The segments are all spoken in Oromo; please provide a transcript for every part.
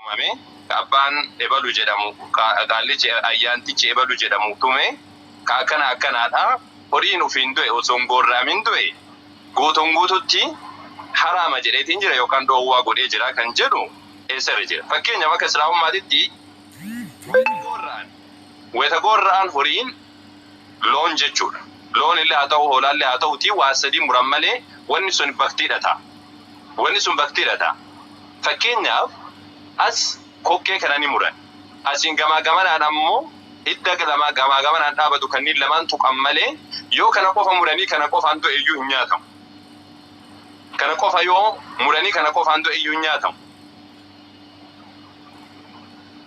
Tumame ka abbaan ebalu jedhamu, qaallichi ayyaantichi ebalu jedhamu tume, ka akkana akkanaadha. Horiin ufiin du'e osoo hin gorraamin du'e guutuun guututti haraama jedheetiin jira yookaan dhoowwaa godhee jira kan jedhu eessarra jira? Fakkeenyaaf, akka Islaamummaatitti wayita gorra'an horiin loon jechuudha. Loon illee haa ta'u, hoolaallee haa ta'uti, waa sadii muran malee wanni sun baktiidha ta'a. Wanni sun baktiidha ta'a. Fakkeenyaaf, as kokkee kana ni muran. Asiin gamaa gamanaan ammoo hidda lamaa gamaa gamanaan dhaabatu kanneen lamaan tuqan malee, yoo kana qofa muranii kana qofaan du'e iyyuu hin nyaatamu. Kana qofa yoo muranii kana qofaan du'e iyyuu hin nyaatamu.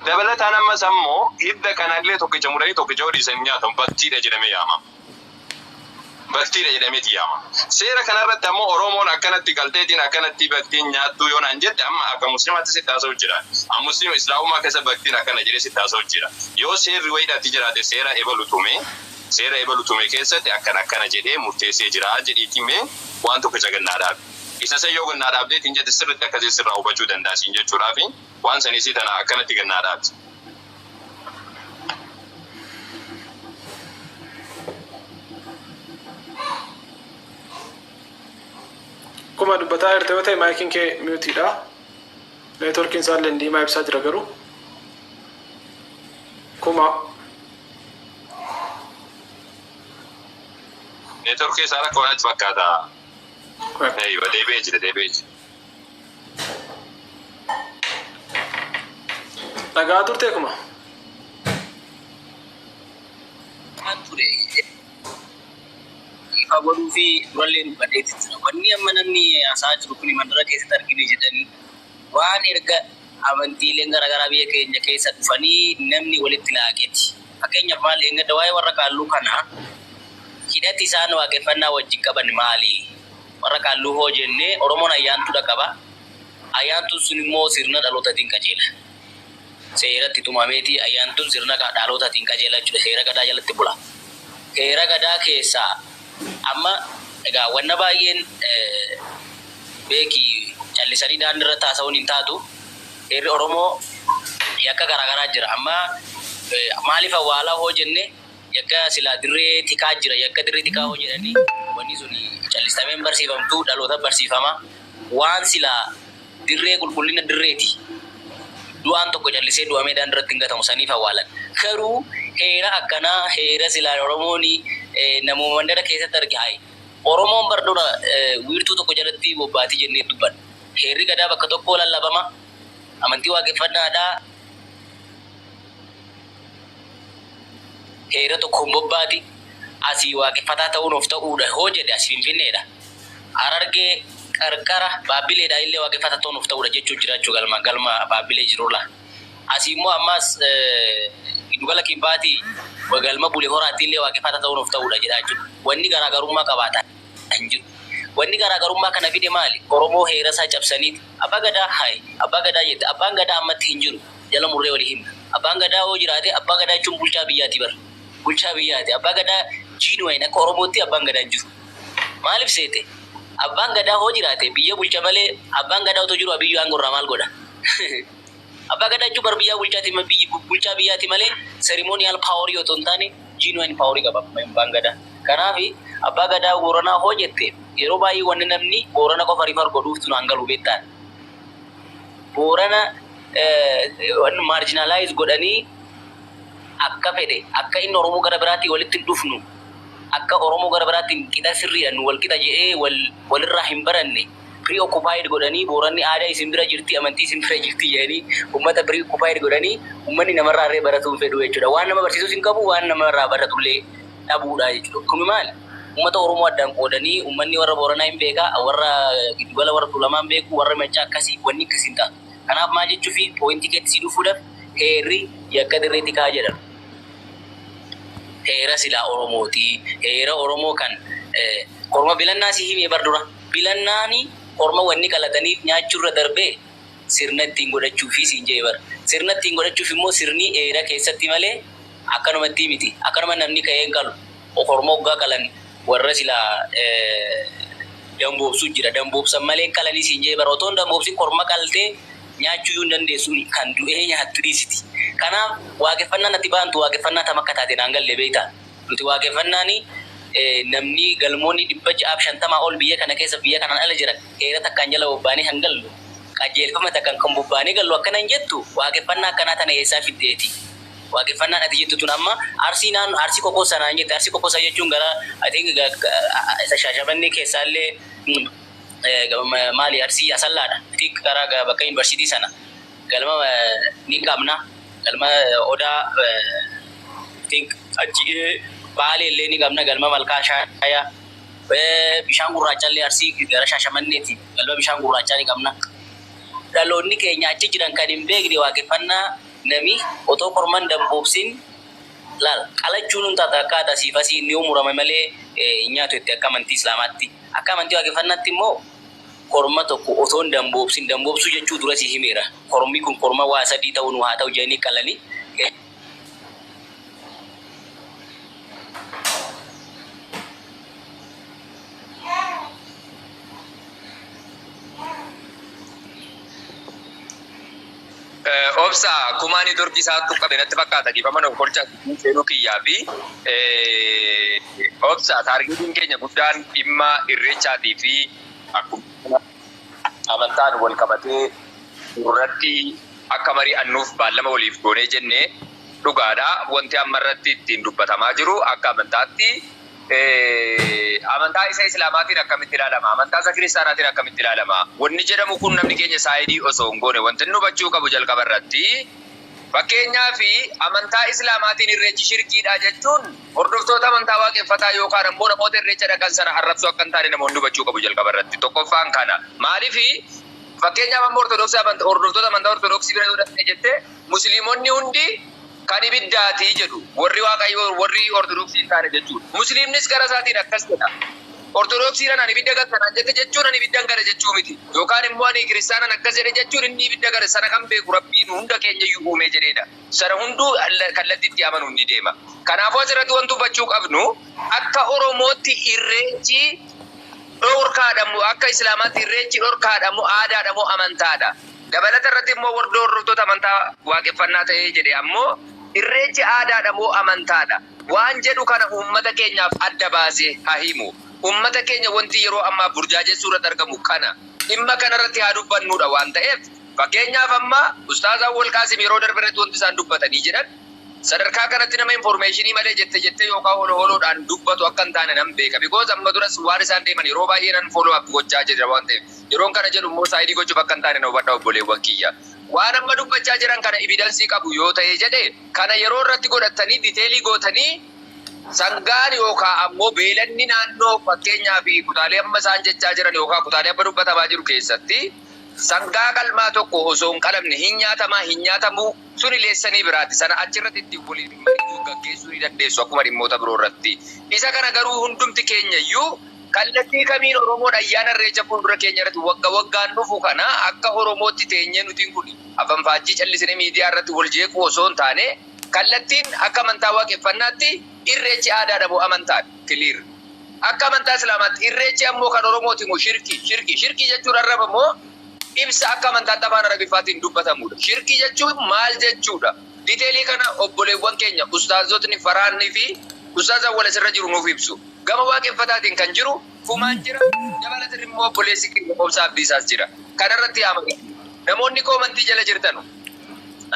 Dabalataan ammas ammoo hidda kanallee tokkicha muranii tokkicha yoo dhiisan hin nyaatamu, baktiidha jedhamee yaamama. Baktiidha jedhameeti yaamama. Seera kanarratti ammoo Oromoon akkanatti galteetiin akkanatti baktiin nyaattuu yoo naan jette, amma akka Musliimaatti sitti haasa'u jira. Amma Musliima Islaamummaa keessa baktiin akkana jedhee sitti haasa'u jira. Yoo seerri wayiidhaatti jiraate, seera ebalu tume, seera ebalu tume keessatti akkana akkana jedhee murteessee jira jedhiitii mee waan tokkicha gannaa dhaabe. Isa san yoo gannaa dhaabdeetiin jette, sirriitti akkasii sirraa hubachuu danda'a siin jechuudhaafi waan sanii tana akkanatti gannaa dhaabe. Akkuma dubbataa jirte yoo ta'e, maayikiin kee mute dha. Neetworkiin isaallee diimaa ibsaa jira garuu. Kuma. Neetworkii isaa rakkoo natti fakkaata. Eeywa, deebi'ee jira, deebi'ee jira. Dhagaa turte, Kuma? Kan ture ifa godhuu fi durallee dubbadheetti jira. Wanni amma namni haasa'aa jiru kun mandara keessatti argine jedhanii, waan erga amantiileen garaagaraa biyya keenya keessa dhufanii namni walitti laaqeeti. Fakkeenyaaf maal, eeggadda waa'ee warra qaalluu kanaa, hidhati isaan waaqeffannaa wajjin qaban maali? Warra qaalluu hoo jennee, Oromoon ayyaantuudha qaba. Ayyaantuun sun immoo sirna dhalootaatiin qajeela. Seeratti tumameeti ayyaantuun sirna dhalootaatiin qajeela jechuudha. Seera gadaa jalatti bula. Seera gadaa keessaa amma egaa wanna baay'een beeki, callisanii daandii irratti haasa'uun hin taatu. Seerri Oromoo yakka garaagaraa jira. Amma maaliif awwaalaa hoo jenne, yakka silaa dirree tikaa jira. Yakka dirree tikaa hoo jedhanii, wanni sun callistamee hin barsiifamtu, dhaloota barsiifama. Waan silaa dirree qulqullina dirreeti. Du'aan tokko callisee du'amee daandii irratti hin gatamu, saniif awwaalan. Garuu heera akkanaa, heera silaa Oromoon namuma mandara keessatti arge hayi. Oromoon bar dura wiirtuu tokko jalatti bobbaatii jennee dubbanna. Heerri gadaa bakka tokko lallabama. Amantii waaqeffannaadhaa. Heera tokkoon bobbaati. Asii waaqeffataa ta'uun of ta'uudha hoo jedhe, asii Finfinneedha. Harargee qarqara Baabbileedha illee waaqeffataa ta'uun of ta'uudha jechuun jiraachuu galma Baabbilee jirurla. Asii immoo ammas giddugala kibbaatii galma Bulee Horaatti illee waaqeffataa ta'uun of ta'uudha jedha jechuudha. Wanni garaagarummaa qabaata hin jiru. Wanni garaagarummaa kana fide maali? Oromoo heera isaa cabsaniiti. Abbaa gadaa hayi, abbaa gadaa jette, abbaan gadaa ammatti hin jiru. Jala murree walii himna. Abbaan gadaa hoo jiraate, abbaa gadaa jechuun bulchaa biyyaati bara. Bulchaa biyyaati. Abbaa gadaa genuine akka Oromootti abbaan gadaa hin jiru. Maaliif seete? Abbaan gadaa hoo jiraate biyya bulcha malee, abbaan gadaa otoo jiru Abiyyuu aangoo irraa maal godha? Abbaa gadaa jechuun bar biyyaa bulchaati, bulchaa biyyaati malee ceremonial power otoo hin taane genuine power qaba abbaan gadaa. Kanaaf abbaa gadaa Booranaa hoo jette, yeroo baay'ee wanni namni Boorana qofa refer godhuuf tun hangalu beektaan. Boorana marginalize godhanii akka fedhe akka inni Oromoo gara biraatti walitti hin dhufnu, akka Oromoo gara biraatti qixa sirriidha nu wal qixa jedhee wal walirraa hin baranne preoccupied godhanii, Booranni aadaa isin bira jirti, amantii isin bira jirti jedhanii uummata preoccupied godhanii, uummanni namarraa illee baratuu hin fedhu jechuudha. Waan nama barsiisus hin qabu, waan namarraa baratullee dhabuudha jechuudha. Kun maali? Uummata Oromoo addaan qoodanii, uummanni warra Booranaa hin beekaa, warra giddugala warra Tuulamaa hin beeku, warra Maccaa akkasii, wanni akkasii hin taatu. Kanaaf maal jechuufi, point keetti si dhufuudhaaf, heerri yakka dirree tikaa jedhama. Heera silaa Oromooti. Heera Oromoo kan korma bilannaa si himee bar dura. Bilannaani korma wanni qalataniif nyaachuurra darbee sirna ittiin godhachuufi siin jedhe bar. Sirna ittiin godhachuuf immoo sirni heera keessatti malee akkanumatti miti. Akkanuma namni ka'ee hin qalu. Korma hoggaa qalan warra silaa damboobsu jira. Damboobsan malee hin qalanii siin jedhe bar. Otoo hin damboobsin korma qaltee Nyaachuu iyyuu hin dandeessu, kan du'ee nyaattu dhiisiti. Kanaaf waaqeffannaan ati baantu waaqeffannaa tam akka taate naan galle, beektaa? Nuti waaqeffannaani namni galmoonni 650 ol biyya kana keessa, biyya kanaan ala jiran heera takkaan jala bobbaanee kan gallu, qajeelfama takkaan kan bobbaanee gallu akkana hin jettu. Waaqeffannaa akkanaa tana eessaa fiddeeti? Waaqeffannaan ati jettu tun amma Arsii, naannoo Arsii Kokosaa naan jette. Arsii Kokosaa jechuun gara, I think, isa Shaashamannee keessaallee maali, Arsii Asallaadha. I think karaa bakka yuunivarsiitii sana galma ni qabna. Galma Odaa, I think achi Baalee illee ni qabna, galma Malkaa Shaayaa. Bishaan gurraachallee Arsii gara Shaashamanneeti, galma bishaan gurraachaa ni qabna. Dhaloonni keenya achi jiran kan hin beekne waaqeffannaa nami otoo korman damboobsin laal qalachuun hun taata akka aadaa siif asii inni murame malee hin nyaatu itti akka amantii Islaamaatti. Akka amantii waaqeffannaatti immoo korma tokko otoo hin damboobsin, damboobsuu jechuu dura si himeera. Kormi kun korma waa sadii ta'uu nu haa ta'u jedhanii qalanii. Obsa kumaa networkii isaatu qabe natti fakkaata. Dhiifama nuuf kolcha seenuu kiyyaa fi obsa. Targetiin keenya guddaan dhimma irreechaatii fi akkuma amantaan wal qabatee irratti akka mari'annuuf baallama waliif goonee jennee dhugaadha. Wanti amma irratti ittiin dubbatamaa jiru akka amantaatti amantaa isa Islaamaatiin akkamitti ilaalama? Amantaa isa Kiristaanaatiin akkamitti ilaalama? Wanni jedhamu kun namni keenya side osoo hin goone wanti inni hubachuu qabu jalqaba irratti, fakkeenyaa fi amantaa Islaamaatiin irreechi shirkiidha jechuun hordoftoota amantaa waaqeffataa yookaan ammoo namoota irreecha dhaqan sana arrabsuu akka hin taane namoonni hubachuu qabu jalqaba irratti. Tokkoffaan kana. Maaliifi, fakkeenyaaf amma Ortodoksii, hordoftoota amantaa Ortodoksii bira yoo dhaqxe jette, Musliimonni hundi kan ibiddaati jedhu, warri Waaqayyoo, warri Ortodoksii hin taane jechuudha. Musliimnis gara isaatiin akkas jedha. Ortodoksiidhaan ani ibidda galtanaan jette jechuun ani ibiddan gala jechuu miti. Yookaan immoo ani Kiristaanaan akkas jedhe jechuun inni ibidda gala sana kan beeku Rabbiin hunda keenya iyyuu uumee jedheedha. Sana hunduu kallattii itti amanuun ni deema. Kanaafuu asirratti wanti hubachuu qabnu, akka Oromootti irreechi dhorkaadha moo, akka Islaamaatti irreechi dhorkaadha moo, aadaadha moo, amantaadha? Dabalata irratti immoo warra hordoftoota amantaa waaqeffannaa ta'ee jedhe ammoo irreechi aadaadha moo amantaadha? Waan jedhu kana uummata keenyaaf adda baasee haa himu. Uummata keenya wanti yeroo ammaa burjaajessuu irratti argamu kana. Dhimma kanarratti haa dubbannuudha waan ta'eef, fakkeenyaaf amma Ustaaz Awwal Qaasim yeroo darbe irratti wanti isaan dubbatanii jedhan, sadarkaa kanatti nama informationii malee jette jettee yookaan holo holoodhaan dubbatu akka hin taane nan beeka. Because amma duras waan isaan deeman yeroo baay'ee nan follow up gochaa jira waan ta'eef. Yeroon kana jedhu immoo side gochuuf akka hin taane na hubadhaa, obboleewwan kiyya. Waan amma dubbachaa jiran kana evidence qabu yoo ta'e jedhe, kana yeroo irratti godhatanii detail gootanii, sangaan yookaan ammoo beelanni naannoo, fakkeenyaa fi kutaalee amma isaan jechaa jiran yookaan kutaalee amma dubbatamaa jiru keessatti sangaa qalmaa tokko osoo hin qalamne hin nyaatamaa hin nyaatamuu, suni leessanii biraati. Sana achirratti ittiin waliin marii gaggeessuu ni dandeessu akkuma dhimmoota biroo irratti. Isa kana garuu hundumti keenya iyyuu kallattii kamiin Oromoon ayyaana irreecha fuuldura keenya irratti wagga waggaan dhufu kana akka Oromootti teenyee nutiin kun afanfaajjii callisnee miidiyaa irratti wal jeequu osoo hin taane, kallattiin akka amantaa waaqeffannaatti irreechi aadaadha moo amantaadha? Clear. Akka amantaa Islaamaatti irreechi ammoo kan Oromooti moo shirkii? Shirkii. Shirkii jechuun arraba moo ibsa akka amantaatti afaan Arabiffaatiin dubbatamudha? Shirkii jechuun maal jechuudha? Detail kana obboleewwan keenya ustaazotni Faraannii fi ustaaz Awwal asirra jiru nuuf ibsu. Gama waaqeffataatiin kan jiru Kumaan jira. Dabalataan immoo obboleessi keenya Obsa Abdiisaas jira. Kanarratti haa mari'annu. Namoonni comment jala jirtanu,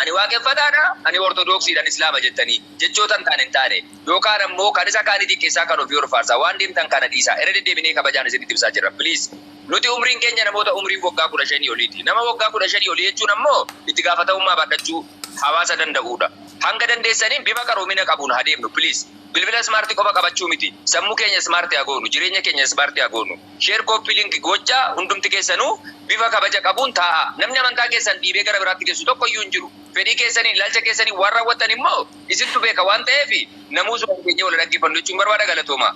ani waaqeffataadha, ani Ortodoksiidhaan Islaama jettanii jechoota hin taane hin taane yookaan ammoo kan isa kaanii xiqqeessaa, kan ofii ol waan deemtan kana dhiisaa. Irra deddeebinee kabajaan isinitti ibsaa jirra. Please. Nuti umriin keenya namoota umrii waggaa 15 oliiti. Nama waggaa 15 olii jechuun ammoo itti gaafatamummaa baadhachuu hawaasa danda'uudha. Hanga dandeessaniin bifa qaroomina qabuun haa deemnu, please. Bilbila smart qofa qabachuu miti. Sammuu keenya smart haa goonu. Jireenya keenya smart haa goonu. Share, copy link gochaa hundumti keessanuu bifa kabaja qabuun taa'a. Namni amantaa keessan dhiibee gara biraatti geessu tokko iyyuu hin jiru. Fedhii keessanii, ilaalcha keessanii waan raawwattan immoo isintu beeka waan ta'eef, namuusuma keenya wal dhaggeeffannu jechuun barbaada. Galatooma.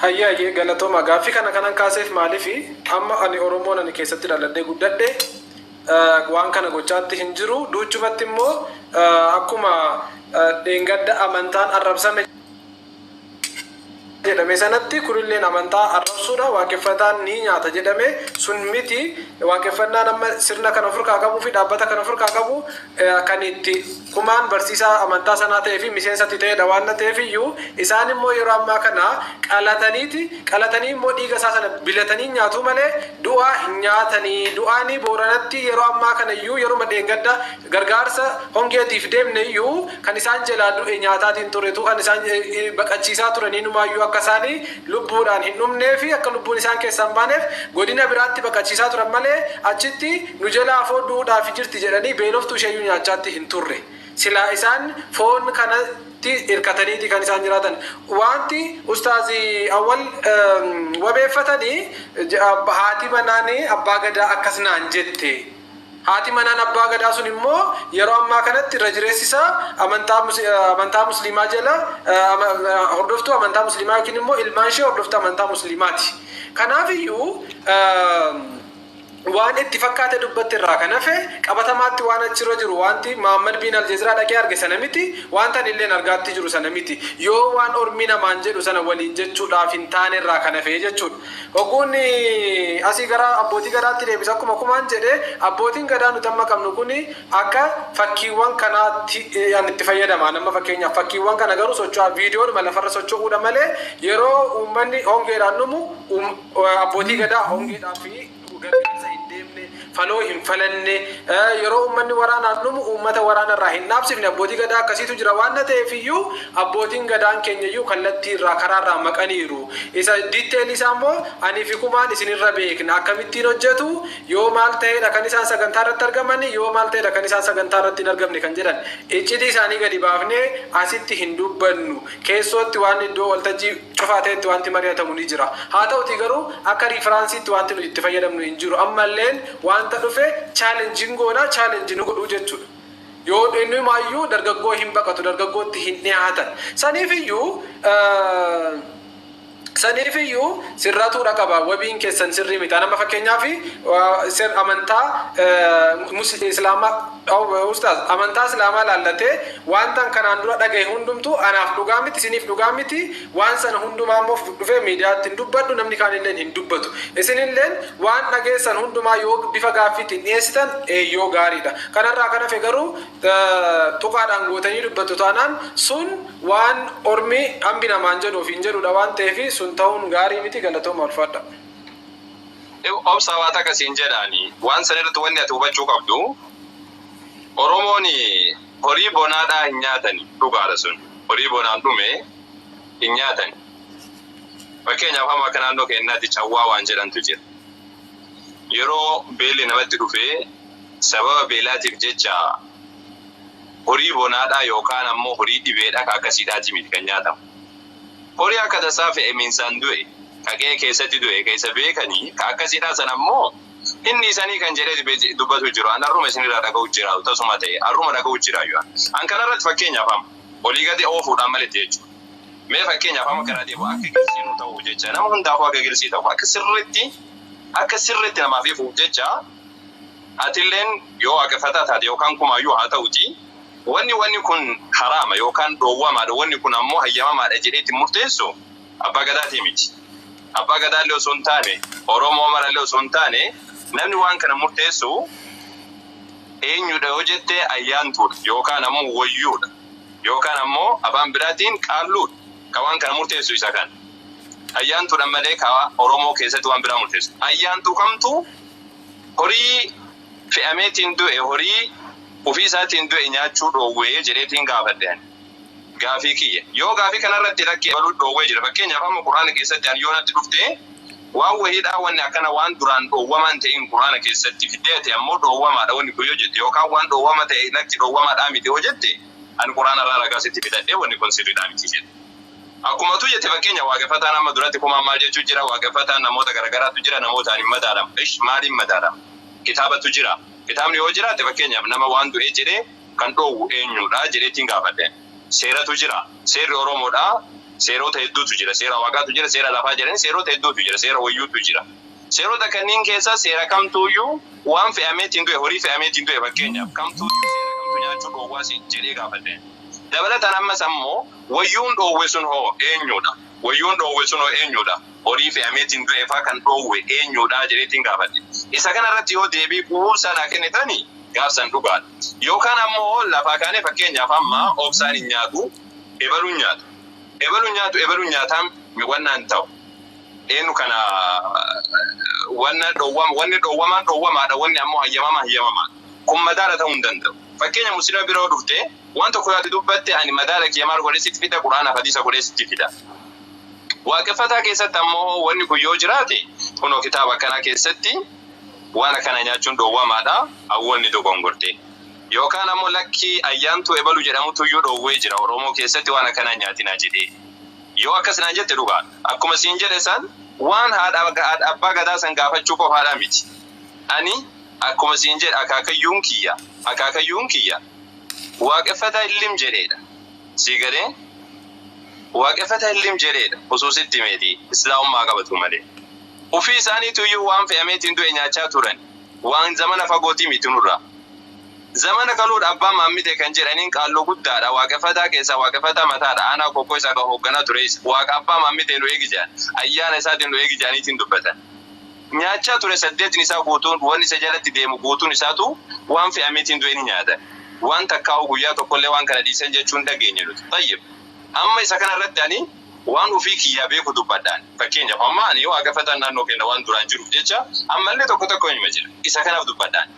Hayyee, hayyee, galatooma. Gaaffii kana kanan kaaseef maaliifi, amma ani Oromoon ani keessatti dhaladhee guddadhe waan kana gochaatti hin jiru. Duuchumatti immoo akkuma dheengadda amantaan arrabsame Jedhame sanatti kunilleen amantaa arrabsuudha. Waaqeffataan ni nyaata jedhame sun miti. Waaqeffannaan amma sirna kana ofirkaa qabuu fi dhaabbata kana ofirkaa qabu kan itti kumaan barsiisaa amantaa sanaa ta'ee fi miseensatti ta'edha. Waan ta'eef iyyuu isaan immoo yeroo ammaa kana qalataniiti, qalatanii immoo dhiiga isaa sana bilatanii nyaatu malee du'aa hin nyaatanii. Du'aanii Booranatti yeroo ammaa kana iyyuu, yeroo dheengadda gargaarsa hongeetiif deemne iyyuu, kan isaan jalaa du'e nyaataatiin turetu, kan isaan baqachiisaa turanii numaayyuu akka isaanii lubbuudhaan hin dhumnee fi akka lubbuun isaan keessaa hin baaneef godina biraatti baqachiisaa turan malee, achitti nu jalaa foon du'uudhaaf jirti jedhanii beeloftuu isheeyyuu nyaachaatti hin turre. Silaa isaan foon kanatti hirkataniiti kan isaan jiraatan. Wanti ustaazii awwal wabeeffatanii, haati manaanii abbaa gadaa akkas naan jette. Haati manaan abbaa gadaa sun immoo yeroo ammaa kanatti irra jireessisaa amantaa musliimaa jala, hordoftuu amantaa musliimaa yookiin immoo ilmaan ishee hordoftuu amantaa musliimaati. Kanaaf iyyuu waan itti fakkaate dubbatte irraa kan hafe, qabatamaatti waan achirra jiru, wanti Muhammad bin Aljeziraa dhaqee arge sana miti, wanta ani illeen argaatti jiru sana miti. Yoo waan ormi namaan jedhu sana waliin jechuudhaaf hin taane irraa kan hafe jechuudha. Hogguun asii gara abbootii gadaatti deebisa, akkuma kumaan jedhe, abbootiin gadaa nuti amma qabnu kuni akka fakkiiwwan kanaatti an itti fayyadama. Nama fakkeenyaaf fakkiiwwan kana garuu socho'aa viidiyoodhuma lafarra socho'uudha malee, yeroo uummanni hongeedhaan dhumu abbootii gadaa hongeedhaa fi gargaarsa hin deemne, faloo hin falanne, yeroo uummanni waraanaan dhumu uummata waraana irraa hin dhaabsifne, abbootii gadaa akkasiitu jira. Waan ta'eef iyyuu abbootiin gadaan keenya iyyuu kallattii irraa karaa irraa maqaniiru. Isa detail isaa immoo anii fi kumaan isinirra beekna. Akkamittiin hojjetu, yoo maal ta'edha kan isaan sagantaa irratti argamani, yoo maal ta'edha kan isaan sagantaa irratti hin argamne kan jedhan, iccitii isaanii gadi baafnee asitti hin dubbannu. Keessootti waan iddoo waltajjii cufaa ta'etti wanti mari'atamu ni jira. Haa ta'uti garuu akka reference itti wanti nuti itti fayyadamnu hin jiru. Ammalleen wanta dhufe challenge iin goonaa, challenge nu godhuu jechuudha. Yoo inni maayyuu dargaggoo hin baqatu, dargaggootti hin dhiyaatan. Saniif iyyuu sirratuudha qaba. Wabiin keessan sirrii miti. Nama fakkeenyaaf amantaa islaamaa, ustaaz, amantaa islaamaa laallatee wanta kanaan dura dhagahe hundumtuu anaaf dhugaa miti, isiniif dhugaa miti. Waan sana hundumaa immoo dhufee miidiyaatti hin dubbadhu, namni kaan illee hin dubbatu. Isinilleen waan dhageessan hundumaa yoo bifa gaaffiitiin dhiyeessitan eeyyoo gaariidha. Kanarraa kan hafe garuu tuqaadhaan gootanii dubbattu taanaan, sun waan ormi hambi namaan jedhu ofiin jedhudha waan ta'eef, sun ta'uun gaarii miti. Galatooma, ulfaadha. Obsa, waa takka siin jedhaani, waan san irratti wanni ati hubachuu qabdu, Oromoon horii bonaadhaa hin nyaatani, dhugaadha sun. Horii bonaan dhume hin nyaatani. Fakkeenyaaf amma akka naannoo keenyaatti cawwaa waan jedhantu jira. Yeroo beelli namatti dhufee sababa beelaatiif jecha horii bonaadhaa yookaan ammoo horii dhibeedhaa ka akkasiidhaati miti kan nyaatamu. Horii akka tasaa fe'emiinsaan du'e, ka qe'ee keessatti du'e, keessa beekanii ka akkasiidhaa sana ammoo inni isanii kan jedhee dubbatu jiru. An har'uma isinirraa dhaga'u jira, tasuma ta'e har'uma dhaga'u jira yoo. An kanarratti fakkeenyaaf amma olii gadi oofuudhaan maletti jechuudha. Mee fakkeenyaaf amma karaa deemu akka girsiinuu ta'uu jecha, nama hundaafuu akka girsii ta'u, akka sirriitti namaaf ifuuf jecha, atilleen yoo waaqeffataa taate yookaan kumaayyuu haa ta'uti, wanni kun haraama yookaan dhoowwamaadha, wanni kun ammoo hayyamamaadha jedhee itti murteessu abbaa gadaatii miti. Abbaa gadaallee osoo hin taane, Oromoo marallee osoo hin taane, namni waan kana murteessu eenyudha yoo jette, ayyaantuudha yookaan ammoo wayyuudha yookaan ammoo afaan biraatiin qaalluudha. Ka waan kana murteessu isa kana. Ayyaantuudha malee ka Oromoo keessatti waan biraa murteessu. Ayyaantuu kamtu horii fe'ameetiin du'e, horii ofii isaatiin du'e nyaachuu dhoowwee jedheetiin gaafadhe ani. Gaafii kiyya. Yoo gaafii kanarratti rakkee baluu dhoowwee jira. Fakkeenyaaf amma Quraana keessatti ani yoo natti dhufte, waan wahiidhaa, wanni akkana waan duraan dhoowwamaan ta'in Quraana keessatti fiddee ammoo dhoowwamaadha wanni kun yoo jette, yookaan waan dhoowwama ta'e lakki dhoowwamaadhaa miti yoo jette, ani Quraana irraa ragaa sitti fidadhee wanni kun sirriidhaa miti jedhe. Akkuma tu jette, fakkeenya waaqeffataan amma duratti kumaan maal jechuu jira, waaqeffataan namoota garagaraatu jira, namootaan hin madaalamu. Ish, maaliin madaalama? Kitaabatu jira. Kitaabni yoo jiraate, fakkeenyaaf nama waan du'ee jedhee kan dhoowwu eenyudha jedheetiin gaafadhe. Seeratu jira. Seerri Oromoodhaa seerota hedduutu jira. Seera waaqaatu jira, seera lafaa jedhanii seerota hedduutu jira, seera wayyuutu jira. Seerota kanneen keessa seera kamtuuyyuu waan fe'ameetiin du'e, horii fe'ameetiin du'e, fakkeenyaaf kamtuuyyuu seera kamtu nyaachuu dhoowwaa jedhee gaafadhe. Dabalataan ammas ammoo wayyuun dhoowwe sun hoo eenyudha? Wayyuun dhoowwe sun hoo eenyudha? Horii fe'ameetiin du'e faa kan dhoowwe eenyudha jedheetiin gaafadhe. Isa kanarratti yoo deebii quubsaa naa kennitani gaafsan dhugaadha. Yookaan ammoo lafaa kaanee fakkeenyaaf amma obsaan hin nyaatu, ebaluun nyaatu. Ebaluun nyaatu, ebaluun nyaataan wannaan ta'u. Eenyu kana wanna dhoowwama, wanni dhoowwamaan dhoowwamaadha, wanni ammoo hayyamamaa hayyamamaadha. Kun madaala ta'uu hin danda'u. Fakkeenya musliima biroo dhuftee waan tokko yaadu dubbatte, ani madaala kiyya maal godhee sitti fida? Quraana, hadiisa godhee sitti fida. Waaqeffataa keessatti ammoo wanni kun yoo jiraate, kunoo kitaaba akkanaa keessatti waan akkana nyaachuun dhoowwamaadha, hawwanni dogongorte. Yookaan ammoo lakkii, ayyaantuu ebalu jedhamutu iyyuu dhoowwee jira Oromoo keessatti waan akkanaa nyaatinaa jedhee. Yoo akkas naan jette dhugaa. Akkuma siin jedhe san, waan haadha abbaa gadaa san gaafachuu qofaadhaa miti. Ani akkuma siin jedhe, akaakayyuun kiyya waaqeffataa illim jedheedha. Sii galee, waaqeffata illim jedheedha. Osoo sitti meeti islaamummaa qabatu malee. Ufii isaaniitu iyyuu waan fe'ameetiin du'e nyaachaa turan. Waan zamana fagootii miti nurraa. Zamana kaluudha abbaa maammite kan jedhaniin qaalloo guddaadha. Waaqeffataa keessaa waaqeffataa mataadha. Aanaa kokkoo isaa kan hoogganaa ture. Waaqa abbaa maammite nu eegi jedhan. Ayyaana isaatiin nu eegi jedhaniitiin dubbatan. Nyaachaa ture saddeetin isaa guutuun, wanni isa jalatti deemu guutuun isaatu waan fe'ameetiin du'e ni nyaata. Waan takkaa'u guyyaa tokkollee waan kana dhiisan jechuun dhageenye nuti. Tayyib. Amma isa kana irratti ani waan ofii kiyyaa beeku dubbadhaan. Fakkeenyaaf amma ani waaqeffataan naannoo keenya waan duraan jiruuf jecha ammallee tokko tokko hima jira. Isa kanaaf dubbadhaan.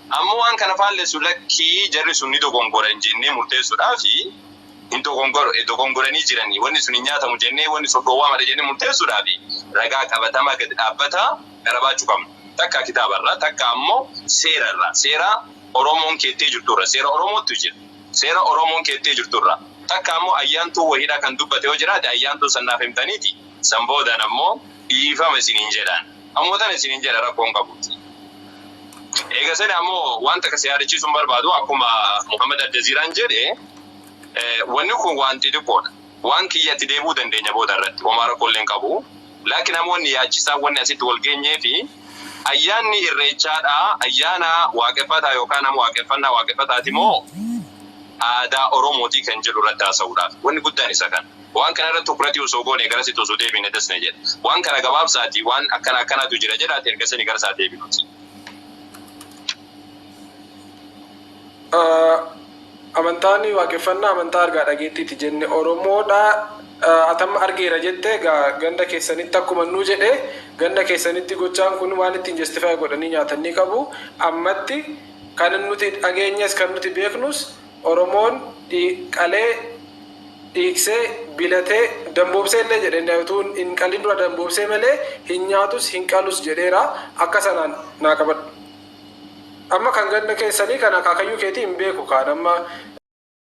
Ammoo waan kana faallessu, lakkii, jarri sun ni dogongoran jennee murteessuudhaafi, hin dogongoranii jiranii, wanni sun hin nyaatamu jennee, wanni sun dhoowwamaadha jennee murteessuudhaafi ragaa qabatamaa gadi dhaabbataa garabaachuu qabna. Takka kitaabarraa, takka ammoo seerarraa, seera Oromoon keettee jirturra, seera Oromootu jira. Seera Oromoon keettee jirturra. Takka ammoo ayyaantuu wahiidha kan dubbate yoo jiraate, ayyaantuu sannaaf himtaniiti. San boodaan ammoo dhiifama isiniin jedhaan. Ammoo tana isiniin jedha, rakkoon qabuuti. Eega sani ammoo wanta akkasii yaadachiisuun barbaadu, akkuma Muhammad Aljaziiraan jedhe, wanni kun waan xixiqqoodha. Waan kiyyatti deebuu dandeenya booda irratti homaa rakkoolee hin qabu. Laakiin namoonni yaachisaa wanni asitti wal geenyee fi ayyaanni irreechaadha, ayyaana waaqeffataa yookaan nama waaqeffannaa waaqeffataati moo aadaa Oromootii kan jedhu irratti haasa'uudhaaf. Wanni guddaan isa kana. Waan kana irratti tukuratii osoo goone garasitti osoo deebine dasne jedha. Waan kana gabaabsaati, waan akkana akkanaatu jira jedhaati, erga sani gara isaa deebinuti. Amantaan waaqeffannaa amantaa argaa dhageettiiti jenne Oromoodha. Atamma argeera jette egaa ganda keessanitti, akkuma nuu jedhe, ganda keessanitti gochaan kun waan ittiin justify godhanii nyaatan ni qabu. Ammatti kan nuti dhageenyes, kan nuti beeknus, Oromoon qalee, dhiiksee, bilatee, damboobsee illee jedhee, utuu hin qalin dura damboobsee malee hin nyaatus hin qalus jedheera. Akka sanaan naa qabadhu. Amma kan ganda keessanii kan akaakayyuu keetii hin beeku, kaan amma